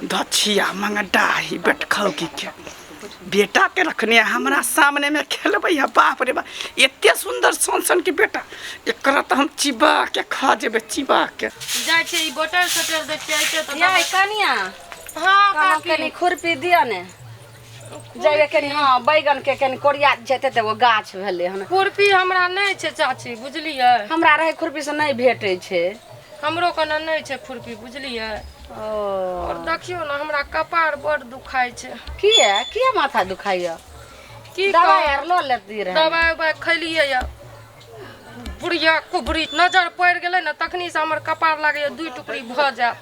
धछिया मंगडाही बेटखौकी के बेटा के रखने हमरा सामने में खेलबै है। बाप रे बाप, एते सुंदर सन सन के बेटा, एकरा तऽ हम चिबा के खा जेबै, चिबा के। जाइ छै ई बटर सटर देखिए अइते तऽ यै कनिया। हाँ। कहलहुँ काकी। कनि खुरपी दिअ ने, जेबै कनि। हँ, बैगन के कनि कोरिया जेतै तऽ एगो गाछ भेलै हन। खुरपी हमरा नहि छै चाची, बुझलियै? हमरा रहै खुरपी से नहि भेटै छै। हमरो कने नहि छै खुरपी, बुझलियै? ओ। और देखियौ ने, हमरा कपार बड़ दुखाइ छै। किया किया माथा दुखाइया? की दवाइ कहू? आर लऽ लेती रहै। दवाइ उवाइ खैलियै यऽ। बुढ़िया कुबरी नजर पड़ि गेलै ने, तखनी से हमर कपार लागैया दुई टुकड़ी भऽ जायत।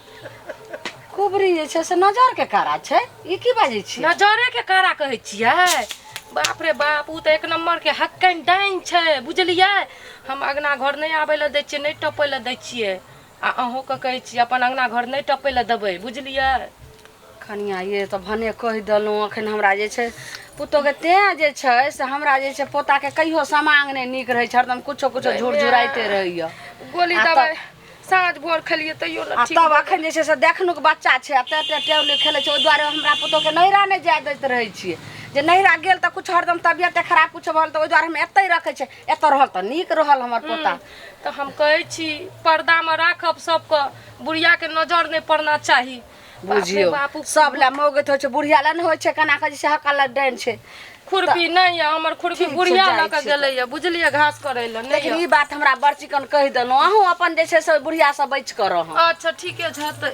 कुबरी जे छै से नजर के कारा छै? ई की बाजै छियै? नजरे के कारा कहै छियै? बाप रे बाप, ओ तऽ एक नम्बर के हक्कन डाइन छै, बुझलियै? हम अङ्गना घर नहि आबै लए दै छियै, नहि टपै लए दै छियै। आ अहूँके कहै छी, अपन अङ्गना घर नहि टपै लए देबै, बुझलियै? कनिया ये तऽ भने कहि देलहुँ। एखन हमरा जे छै पुतोहके तेँ जे छै से हमरा जे छै पोताके कहियो समांग नहि नीक रहै छै, हरदम कुछो कुछो झुर झुराइते रहैए। गोली आ दवाइ साँझ भोर खेलियै तैयो आ नहि ठीक। तब एखन जे छै से देखनुक बच्चा छै आ तेँ तेँ टेवली खेलै छै। ओहि दुआरे हमरा पुतोहके नैहरा नहि जाय दैत रहै छियै, जे नैहरा गेल तऽ किछु हरदम तबियते खराब किछु भऽ गेल, तऽ ओहि दुआरे हम एतहि रखै छियै। एतऽ रहल तऽ नीक रहल हमर पोता। तऽ हम कहै छी पर्दामे राखब सबके, बुढ़ियाके नजर नहि पड़ना चाही। बुझियौ, बापू। सब लए मौगैत होइ छै, बुढ़िया लए नहि होइ छै। केना कऽ जे छै हकल डाइन छै। खुरपी नहि यऽ हमर खुरपी। ठीक छै, बुढ़िया जाइ लऽ कऽ छी। गेलैया, बुझलियै, घास करै लए नहि लेकिन यऽ। ई बात हमरा बड़ चिकन कहि देलहुँ। अहूँ अपन जे छै से बुढ़िया से बचि कऽ रहब। अच्छा, ठीके छै तऽ।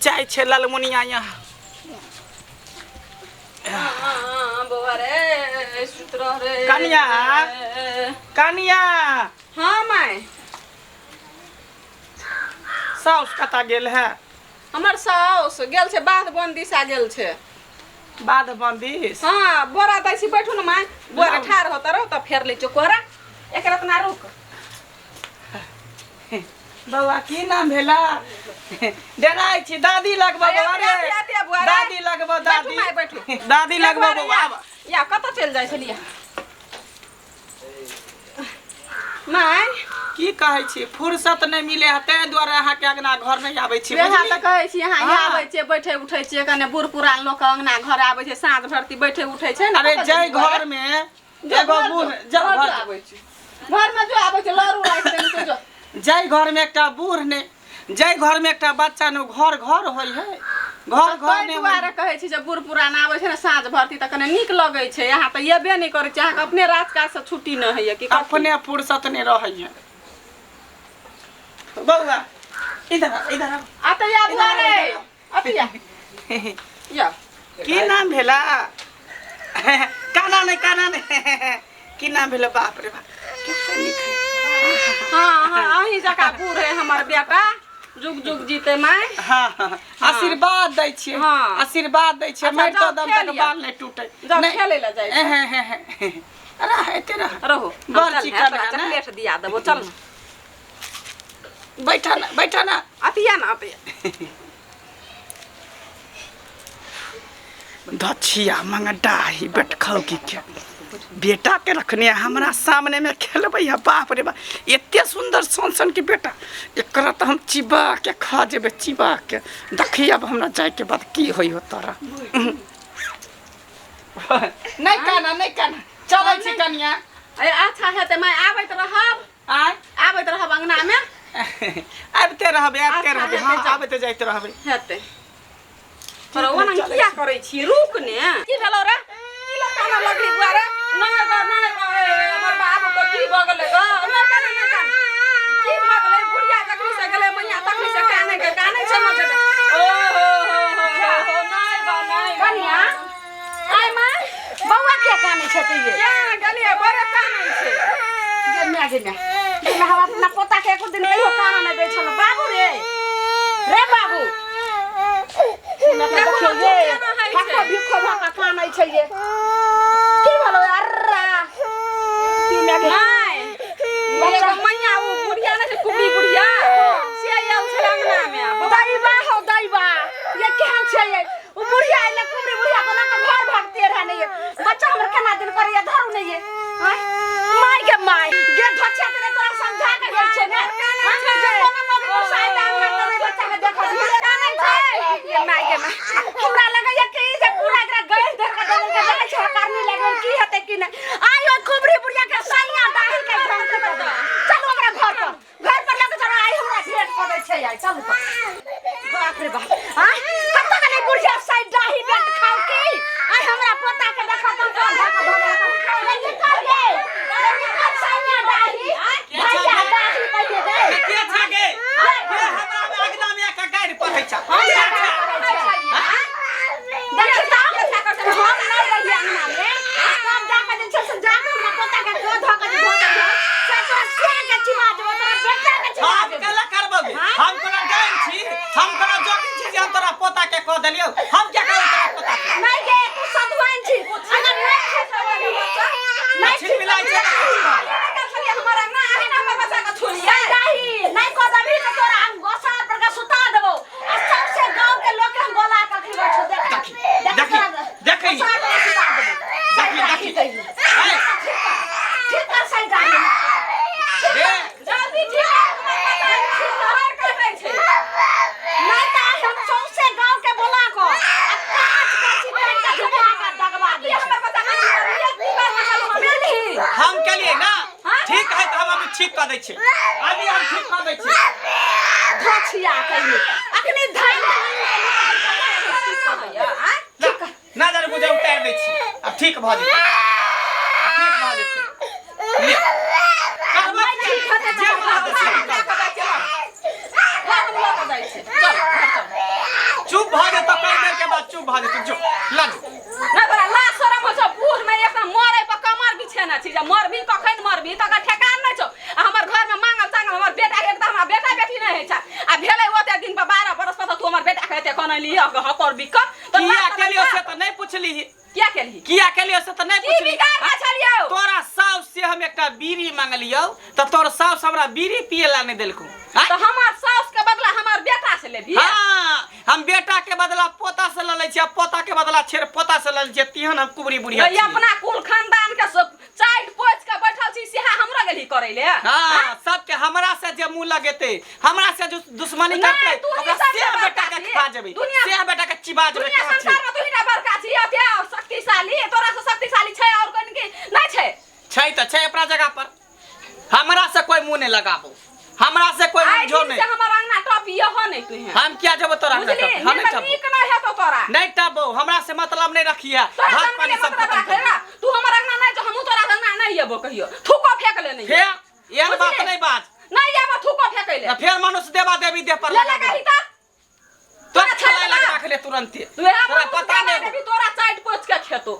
जाइ छै ललमुनिया यहाँ। बौआ रे, सुत रह रे। कनिया, कनिया। हाँ माय। साउस कतऽ गेल है? हमर साउस गेल छै, बाध बन दिशा गेल छै। बाध बन दिस? हाँ, बोरा दै छी, बैठू ने माय। बोरा ठाढ़ होता रहो तऽ फेर लै छियौ कोहरा। एक रतना रुक। बौआ, की नाम भेला? डेराइ छी, दादी लगबो। अरे, बौआ रे। अरे, अरे, बौआ रे। दादी लगबो। बैठू। दादी। माय, बैठू। दादी लगबो बौआ, आब। या, कतऽ चलि जाइ छलियै माय? की कहै छी, फुर्सत नहि मिले है, ताहि दुआरे अहाँके अंगना घर नहि आबै छी। वएह बुझलियै? तऽ कहै छी, अहाँ हाँ। आबै छियै, बैठे उठै छियै। कने बूढ़ पुरान लोक अंगना घर आबै छै, साँझ भरती बैठे उठै छै ने। अरे कतऽ जाहि जेबै? घर में जो एगो घर बूढ़ जो, जा घर घर जो आबै छी, घर में जो आबै छै, लड़ू राखि देने छै, जो। जाहि घर में एकटा बूढ़ नहि, जाहि घर में एकटा बच्चा नहि, ओ घर घर होइ है? घर घर ताहि नहि होइ। दुआरे कहै छी जे बूढ़ पुरान आबै छै ने साँझ भरती तऽ कने नीक लगै छै। अहाँ तऽ एबे नहि करै छी। अहाँके अपने राज काज से छुट्टी नहि होइए की कथी? अपने फुर्सत नहि रहै है। बौआ, इधर आ, इधर आ। आ तऽ या बुआ रे, अथी या या। की नाम भेला? काना नहि, काना नहि। की नाम भेला? बाप रे बाप, कते नीक है। हाँ हाँ, अहीं जकाँ बूढ़ है हमर बेटा, जुग जुग जीते माय। हाँ, आशीर्वाद दै छियै। हाँ। आशीर्वाद दै छियै। अच्छा, मरितो जाउ दम तक खेल लिअ। बाल नहि टूटे। जाउ, नहि। खेलै लए जाइ छै। एहे, हे, हे, हे। रह, एते रह। रहो। बड़ चल, चिकन तोरा है ने? चॉकलेट दिया देबो, चल ने। बैठा ना, बैठा ना। अतिया ना, अतिया। धछिया मंगडाही बेटखौकी के बेटा के रखने हमरा सामने में खेलबै है। बाप रे बाप, एते सुंदर सन सन के बेटा, एकरा तऽ हम चिबा के खा जेबै, चिबा के। देखी अब हमरा जाय के बाद की होइ हो तोरा। नहि काना, नहि काना, चलै छी कनिया। ए, अच्छा हेतै माय, आबैत रहब। आय? आबैत रहब अंगना में। आबिते रहबै, आबिते अच्छा, रहबै। हेतै, हँ। जाउ। आबिते जाइत रहबै। हेतै। पर ओना किया करै छी? रुक ने। की भेलौ रे? की लऽ कानऽ लगली बुआ रे? नहि गो, नहि गो, ए, हमर बाबू के की भऽ गेलै गो? नहि कान, नहि कान। की भऽ गेलै? बुढ़िया जखनी से गेलै मैया, तखनी से कानै के कानै छै हमर बेटा। ओ हो हो हो हो हो, नहि गो, नहि गो। कनिया आय माय, बौआ किया कानै छै तैये? केना गेलियै? बड़े कानै छै। गे माय, गे माय, गे माय, हम अपना पोता के एको दिन कहियो कानऽ नहि दै छलहुँ। बाबू रे, रे बाबू, देखियौ ये हको भिखो भऽ कऽ कानै छै ये। की भेलौ? अर्रा, की माय गे। माय, एगो मैया, ओ बुढ़िया नहि छै, कुबरी बुढ़िया, से आयल छलै अंगना मे। दैबा हौ दैबा, ये केहन छै ये? ओ बुढ़िया एले, कुबरी बुढ़िया कोना के घर भगते रहे नहीं ये। बच्चा हमर केना दिन करैया, धरू नहीं ये। आँय? माय के माय गे, धच्छा तेरे तोरा समझा के गेल छै ने, आँय? जे कोनो मौके पर साइड अंगना करे बच्चा के देखत कानै छै। गे माय गे माय हमरा लगैया कि ई जे पूरा एकरा गैस धर के देलक के देखै छै करनी लागल की हेतै की नहि आइ ओइ कुबरी बुढ़िया के सैया डाही के ढंग के दऽ देबै। चलू हमरा घर पर घर पर लऽ के चलू आइ हमरा भेंट कऽ दै छै आइ चलू तऽ। बाप रे बाप आइ कतऽ गेलै बुढ़िया साइड डाही बेट खाउ की आइ हमरा पोता के देखा तऽ कोन धऽ के धऽ देलक। ले निकल गे ले निकल सैया डाही भैया डाही कहिए गे के छा गे के हमरा में अगना में आके गारि पढ़ै छा के छा? देखी तऽ हम नहि रहियै अंगना मे तब जाके जे छै से जाके हमरा पोता के गोद धऽ के जे धऽ देलियै से तोरा सिया के चिबा देबो तोरा बेटा के चिबा हम देबो केला करबौ गे? हम कोना डाइन छी हम कोना जोगिन छी जे हम तोरा पोता के कह देलियौ हम क्या करब तोरा पोता के नहि गे तू सधुआइन छी अगर नहि खेतौ तऽ बच्चा नहि छिल मिलाइ छै हमर अंगना अहीं ने हमर बच्चा के छुलियै नहीं नहीं कह देबही तऽ तोरा हम गोसाल पर के सुता देबो आ सबसे गांव के लोग के हम बोला के खिबै छौ देख देखी, देखी, देखी। गोसाल पर के सुता देबो देखी, देखी। ऐ, ठीक कर सही डाही रे, जल्दी ठीक कर, हमर बच्चा ठीक कर कटै छै नहीं तऽ आइ हम सौंसे गांव के बोला को आ काच काची पेट के झुका के दगवा दे हमर बच्चा के की बात बुझलही हम केलिए ना ठीक है तऽ हम अभी ठीक कऽ दै छी अभी हम ठीक कऽ दै छी धोछिया कहिए अखनी धैल ना, ना जाने बुझे उतारि दै छी अब ठीक भऽ जेतै आब ठीक भऽ जेतै ले करबै की? ठीक हेतै तऽ जे मन हेतै से करबै। चुप भऽ जेतौ कई देर के बाद चुप भऽ जेतौ जो लग नहि तोरा लाज शरम होइ छौ बूढ़ मे एकदम मरे पर कमर बिछेने छी जे मरबी कखन मरबी तकर ठेकान नहि छौ आ हमर घर मे मांगल चांगल हमर बेटा के एकदम हमरा बेटा बेटी नहि होइ छै आ भेलै ओते दिन पर 12 बरस पर तऽ तू हमर बेटा के एते कोना लिह हकर बिकर तो किया केलियो से तऽ नहि पुछली किया केलही किया केलियो से तऽ नहि की पुछली बिगाड़ के छलियौ तोरा साउस से हम एकटा बीड़ी मांगलियौ तऽ तोर साउस हमरा बीड़ी पिए ला नहि देलकौ आँय? तऽ हमर साउस के बदला हमर बेटा से लेबही हाँ हम बेटा के बदला पोता से लऽ लै छी आ पोता के बदला छेर पोता से लऽ लै छियै तिहन हम कुबरी बुढ़िया ये अपना कुल खानदान के सब चाटि पोछि के बैठल छी सेहा हमरा गेली करै ले हाँ सबके हमरा से जे मुंह लगेते हमरा से जो दुश्मनी नहि, करते तू ही ओकरा सबसे से बड़का बेटा के छी। खा जेबै दुनिया- से बेटा के चिबा जेबै दुनिया कहाँ छी संसार में तू ही ना बड़का छी अते और शक्तिशाली तोरा से शक्तिशाली छै और कोन की नहीं छै छै तऽ छै अपना जगह पर हमरा से कोई मुंह नहीं लगाबो हमरा से कोई आइ मुंह दिन नहीं से हमर अंगना टपियो हो नहीं तू हैं हम क्या जब तोरा अंगना बुझली टप हम नहीं नहीं तऽ टपबो नीक नहीं हेतौ तोरा नहीं टपबो हमरा से मतलब नहीं रखिए तोरा भात संग पानी के सब मतलब खत्म राखे कर ना तू हमर अंगना नहीं जो हमहू तोरा अंगना नहीं अबो कहियो थूको फेंक ले नहीं फेर एहन बात बुझली? नहीं बाज नहीं अबो थूको फेंक ले ना फेर मनुष्य देवा देवी देह पर ले लगा ले देबो। कही ता तोरा तोरा छलाई छलाई लगा रख ले तुरंते तोरा तोरा पता नहीं भी तोरा चाटि पोछ के खेतो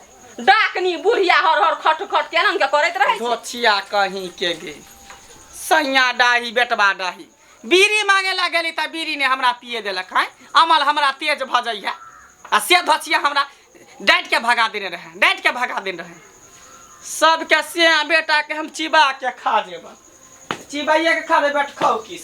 डाकनी बुढ़िया हर हर खट खट केना के करैत रहै छै धोछिया कहीं के गे सैया डाही बेटबा डाही बीड़ी मांगे ला गेली तऽ बीड़ी ने हमरा पिए देलक है अमल हमरा तेज भऽ जाइए आ से धोछिया हमरा डाँटि के भगा देने रहे डाँटि के भगा देने रहे सबके से बेटा के हम चिबा के खा जेबा चिबाइए के खा दे बैठ खाओ की।